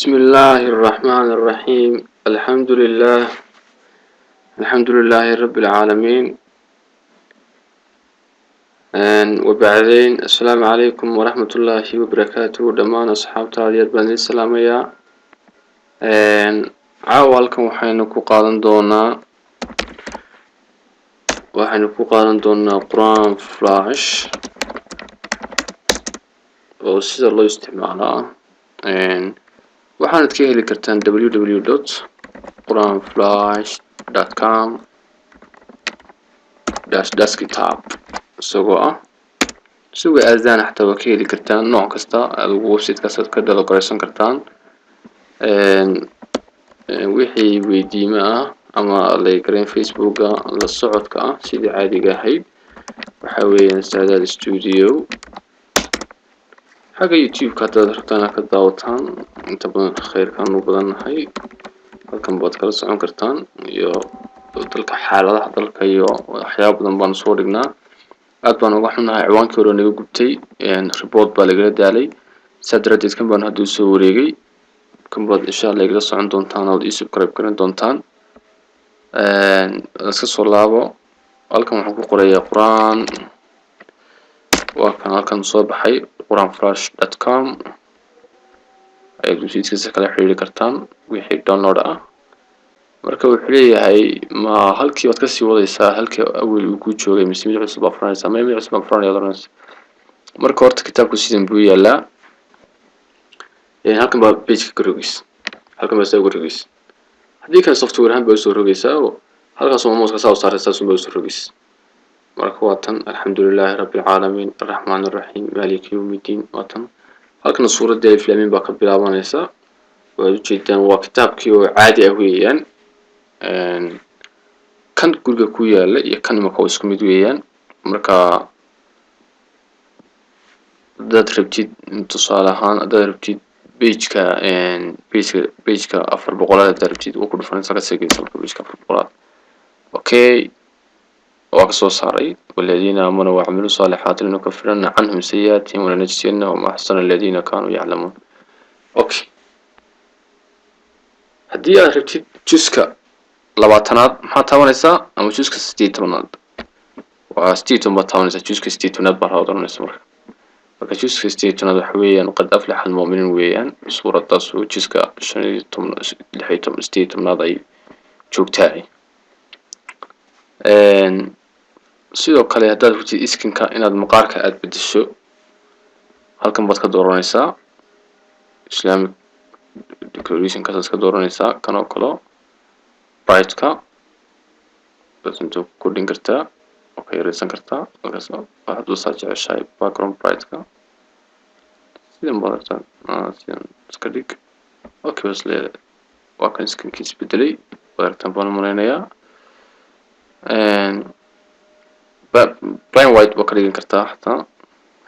بسم الله الرحمن الرحيم، الحمد لله، الحمد لله رب العالمين، وبعدين السلام عليكم ورحمة الله وبركاته. Dhammaan asxaabta aad iyo aad baan idin salaamayaa. Caawa halkan waxaynu ku qaadan doonaa Quran Flash oo sida loo isticmaalo ah. Waxaanad ka heli kartaan www.quranflash.com-desktop isagoo ah, isagoo aadaan xataa waa ka heli kartaan. Nooc kasta adigu websitekaas aad ka download kartaan. Wixii weydiimo ah ama lay gareen Facebooka la socodka ah, sidii caadiga ahayd, waxa weeyaan Saadaad Studio. Xagga YouTube-ka haddaad rabtaan inaad ka daawataan, inta badan khayrkaan u badannahay, halkan baad kala socon kartaan iyo dalka, xaaladaha dalka iyo waxyaaba badan baanu soo dhignaa. Aad baan uga xunnahay, ciwaankii hore naga gubtay, report baa lagala daalay. Saa daraaddeed kan baan hadda usoo wareegay. Kan baad insha Allah igala socon doontaan ood ii subscribe garan doontaan. Iska soo laabo. Halkan waxaan ku qorayaa Qur-aan. Waa kan halkan soo baxay, quranflash.com ayaad websitekiisa kala xiriiri kartaan wixii download ah. Marka wuxuu leeyahay, ma halkii baad kasii wadaysaa halkii awel uu ku joogay, mise mid cusub baa furanaysaa? Ma mid cusub baan furanaya oranaysa. Marka horta kitaabku sidan buu yaalaa. Halkan baa pageka ka rogeysa, halkan baa saa uga rogeysa. Haddii kale software ahaan baa usoo rogeysaa oo halkaas oo mouseka saa u saaraysa, saas unbaa usoo rogeysa. Marka waa tan: الحمد لله رب العالمين الرحمن الرحيم مالك يوم الدين. Waa tan halkana suuradda alif laam miim baa ka bilaabanaysa. Waad ujeedaan, waa kitaabkii oo caadi ah weeyaan. Kan guriga ku yaala iyo kan imaka waa isku mid weeyaan. Marka haddaad rabtid, tusaale ahaan, haddaad rabtid pageka 400aad haddaad rabtid, waa ku dhufanaysa, ka segaysa. Marka pageka 400aad, okay, waa ka soo saaray: والذين آمنوا وعملوا الصالحات لنكفرن عنهم سيئاتهم ولنجزينهم أحسن الذين كانوا يعملون. Okay, haddii aad rabtid juska 20aad, maxaad taabanaysaa? Ama juska 18aad, waa 18 baad taabanaysaa. Juska 18aad baa raad oranaysa. Marka juska 18aad waxa weeyaan قد أفلح المؤمنون weeyaan. Suuradaas juska 15, 16, 18aad ay joogtaa. Sidoo kale haddaad rabtid skinka inaad maqaarka aada bedesho, halkan baad ka dooranaysaa. Islamic decorationkaas ka dooranaysaa. Kan oo kale brightka baad inta ku kordhin kartaa oo ka yareysan kartaa. Markaas waxaad usaa jeceshahay background brightka sidan baad aragtaa, sidan iska dhig. Okay, bas leedahay. Waa kan skinkii isbedelay, waad aragtaan baan umalaynayaa. Plain white waa ka dhigan kartaa xataa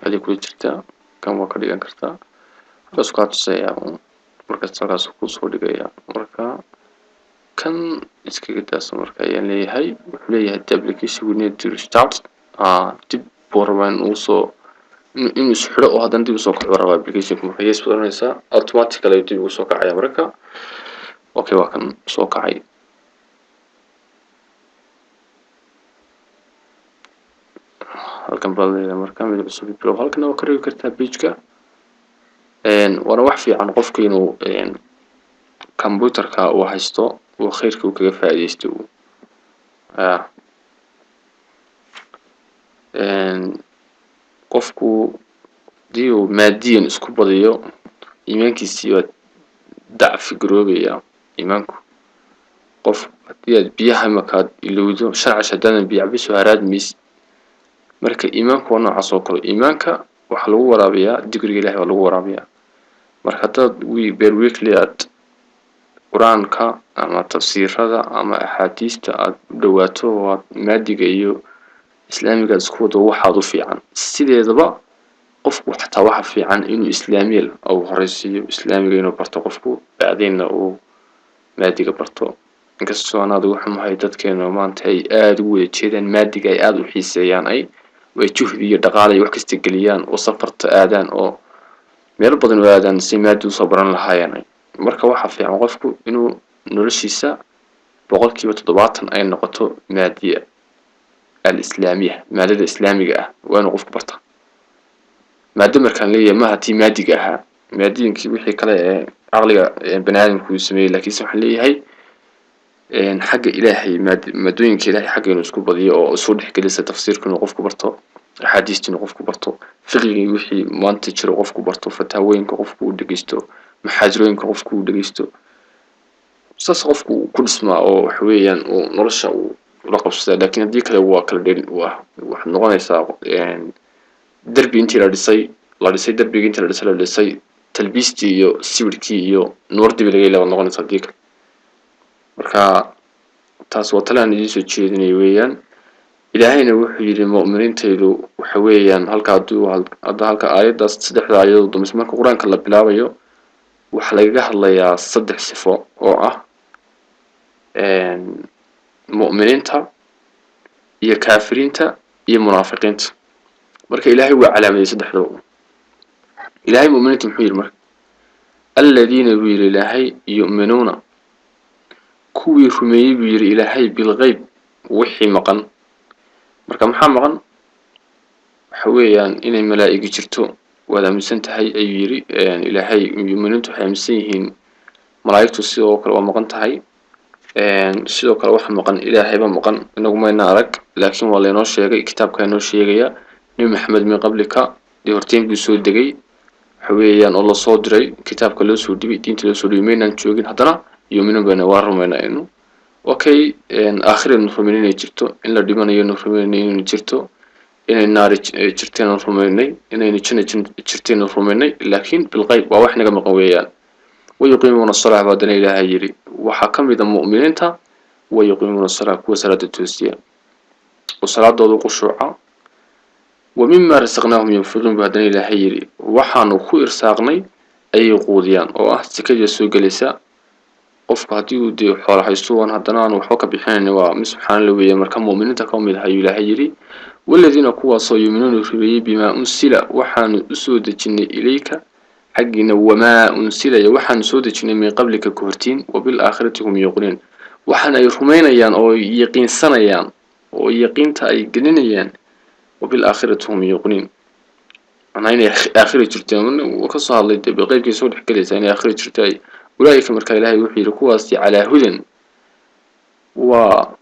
haddii kula jirtaa. Kan waa ka dhigan kartaa. Halkaas kaa tusayaa markasta, halkaas kusoo dhigaya. Marka kan iskaga daasa marka ayaan leeyahay. Wuxuu leeyahay, the application will need to restart. Dib buu rabaa in uu soo inuu isxidho oo haddana dib usoo kaco rabaa applicationka. Marka yes baad oranaysaa, automatically ayuu dib ugu soo kacaya. Marka okay, waa kan soo kacay. Halkan baad leedahay marka mid cusub bilow. Halkana waa ka rogi kartaa pageka. Waana wax fiican qofku inuu computerka uu haysto uu khayrka uu kaga faa'iidaysto. Qofku hadii uu maadiyan isku badiyo, iimaankiisii waa dacfi garoobaya iimaanku. Qof haddii aad biyaha imaka aad ilowdo, 5 casho haddaadan biyo cabin, soo haraadi maysid. Marka iimaanku waa noocaas oo kale. Iimaanka waxaa lagu waraabiyaa dikriga Ilahay baa lagu waraabiyaa. Marka haddaad per weekly aad Qur-aanka ama tafsiirada ama axaadiista aad u dhawaato oo aad maadiga iyo islaamiga aad isku wado, waxaad u fiican. Sideedaba qofku xataa waxa fiican inuu islaamiya uu horeysiiyo, islaamiga inuu barto qofku, bacdeenna uu maadiga barto. Inkastoo aan aad uga xumahay dadkeena maanta ay aada ugu wada jeedaan maadiga, ay aada u xiiseeyaan, ay juhdi iyo dhaqaale iyo wax kasta geliyaan oo safarta aadaan oo meelo badan u aadaan si maadi usoo baran lahaayeen. Marka waxaa fiican qofku inuu noloshiisa 70% ay noqoto maadiya alislaamiya, maadada islaamiga ah waa inuu qofku barta. Maado markaan leeyahay maaha tii maadiga ahaa, maadiyinkii wixii kale ee caqliga bani aadamku uu sameeyey, laakiinse waxaan leeyahay xagga Ilaahay, maadooyinka Ilahay xagga inuu isku badiyo oo soo dhexgelisa tafsiirka inuu qofku barto, axaadiista inuu qofku barto, fiqigii wixii maanta jiro qofku barto, fataawooyinka qofku uu dhegeysto, muxaadirooyinka qofku uu dhegeysto. Saas qofku ku dhismaa oo waxa weeyaan uu nolosha uu ula qabsadaa. Laakiin haddii kale waa kala dherin, waa waxaad noqonaysaa derbi intii la dhisay la dhisay, derbigii intii la dhisay la dhisay, talbiistii iyo sawirkii iyo nuurdibi laga ilaa baad noqonaysaa haddii kale. Marka taas waa tale aan idiin soo jeedinayo weeyaan. Ilaahayna wuxuu yidhi mu'miniintaydu waxa weeyaan halka hadduu hadda halka aayaddaas saddexda aayadood dambaysa, marka Qur-aanka la bilaabayo waxaa lagaga hadlayaa saddex sifo oo ah mu'miniinta iyo kaafiriinta iyo munaafiqiinta. Marka Ilaahay waa calaamadiyey saddexdaba. Ilaahay mu'miniinta muxuu yidhi? Marka aladiina buu yidhi Ilaahay yu'minuuna, kuwii rumeeyey buu yidhi Ilaahay bilgeyb, wixii maqan. Marka maxaa maqan? Waxa weeyaan inay malaa'igi jirto waad aaminsan tahay ayuu yidhi Ilaahay. Mu'miniintu waxay aaminsan yihiin malaa'igtu sidoo kale waa maqan tahay. Sidoo kale waxa maqan Ilaahayba maqan, inagu mayna arag, laakiin waa laynoo sheegay, kitaabkaa inoo sheegaya. Nebi Maxamed min qablika, dee horteen buu soo degay, waxa weeyaan oo lasoo diray, kitaabka loo soo dhibay, diinta loo soo dhibay, maynaan joogin, haddana yuuminuun bayna, waa rumaynaa inu. Okay, aakhiraynu rumayn inay jirto, in la dhimanayonu rumaynay inaynu jirto, inay naari jirtaynu rumaynay, inaynu janna jirtaynu rumaynay, laakiin bilqeyb waa wax naga maqan weeyaan. Wayuqiimuuna asalaa baa haddana Ilaahay yidhi. Waxaa ka mid a mu'miniinta wayuqiimuuna asalaa, kuwa salaada toosiya oo salaadooda khushuuca. Wa mima rasaqnaahum yunfiquun buu haddana Ilaahay yidhi. Waxaanu ku irsaaqnay ayay quudiyaan, oo ah sekadii soo gelaysa. Qofku haddii uu dee xoola haysto waan haddana aan waxba ka bixinayn, waa mid subxaanalla weeye. Marka mu'miniinta ka mid ah ayuu Ilaahay yidhi waladiina, kuwaasoo yuuminuuna rumeeyey bimaa unsila, waxaanu usoo dejinnay, ilayka xaggiina, wamaa unsila, iyo waxaanu soo dejinay, min qablika, ka hortiin, wa bilaakhirati hum yuuqinuun. Waxaana ay rumaynayaan oo yaqiinsanayaan oo yaqiinta ay gelinayaan wa bilaakhirati hum yuuqinuun, macnaa inay aakhira jirto ka soo hadlay, dee bilqeybkay soo dhex gelaysaa inay aakhira jirto. Ay ulaa'ika, marka Ilaahay wuxuu yidhi kuwaasi calaa hudan, waa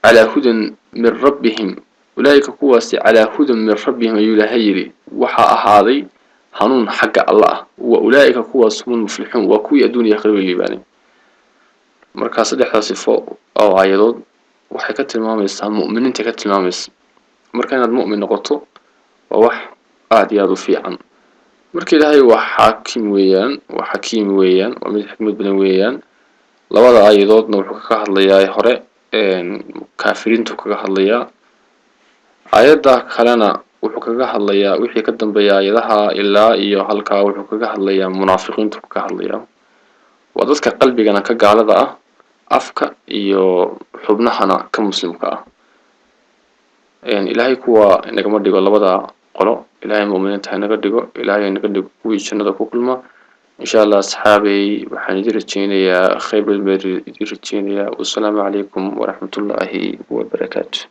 calaa hudan min rabbihim. Ulaa'ika kuwaasi calaa hudan min rabbihim ayuu Ilaahay yidhi, waxaa ahaaday hanuun xagga Alla ah. Wa ulaa'ika kuwaas hum lmuflixuun, waa kuwii adduun iyo aakhira liibaanay. Marka saddexdaa sifo oo aayadood waxay ka tilmaamaysaa mu'miniinta, ka tilmaamaysa. Marka inaad mu'min noqoto waa wax aada iyo aada u fiican. Marka Ilaahay waa xaakim weeyaan, waa xakiim weeyaan, waa mid xikmad badan weeyaan. Labada aayadoodna wuxuu kaga hadlayaa hore kaafiriintu kaga hadlayaa, aayadda kalena wuxuu kaga hadlayaa wixii ka dambeeya aayadaha ilaa iyo halkaa, wuxuu kaga hadlayaa munaafiqiintu kaga hadlayaa. Waa dadka qalbigana ka gaalada ah, afka iyo xubnahana ka muslimka ah. Ilaahay kuwa inagama dhigo labada qolo. Ilaahay mu'miniinta ha inaga dhigo, Ilaahay inaga dhigo kuwii jannada ku kulma insha Allah. Asxaabey, waxaan idin rajeynayaa khayr badan baan idin rajeynayaa. Wasalaamu calaykum waraxmatullaahi wabarakaatu.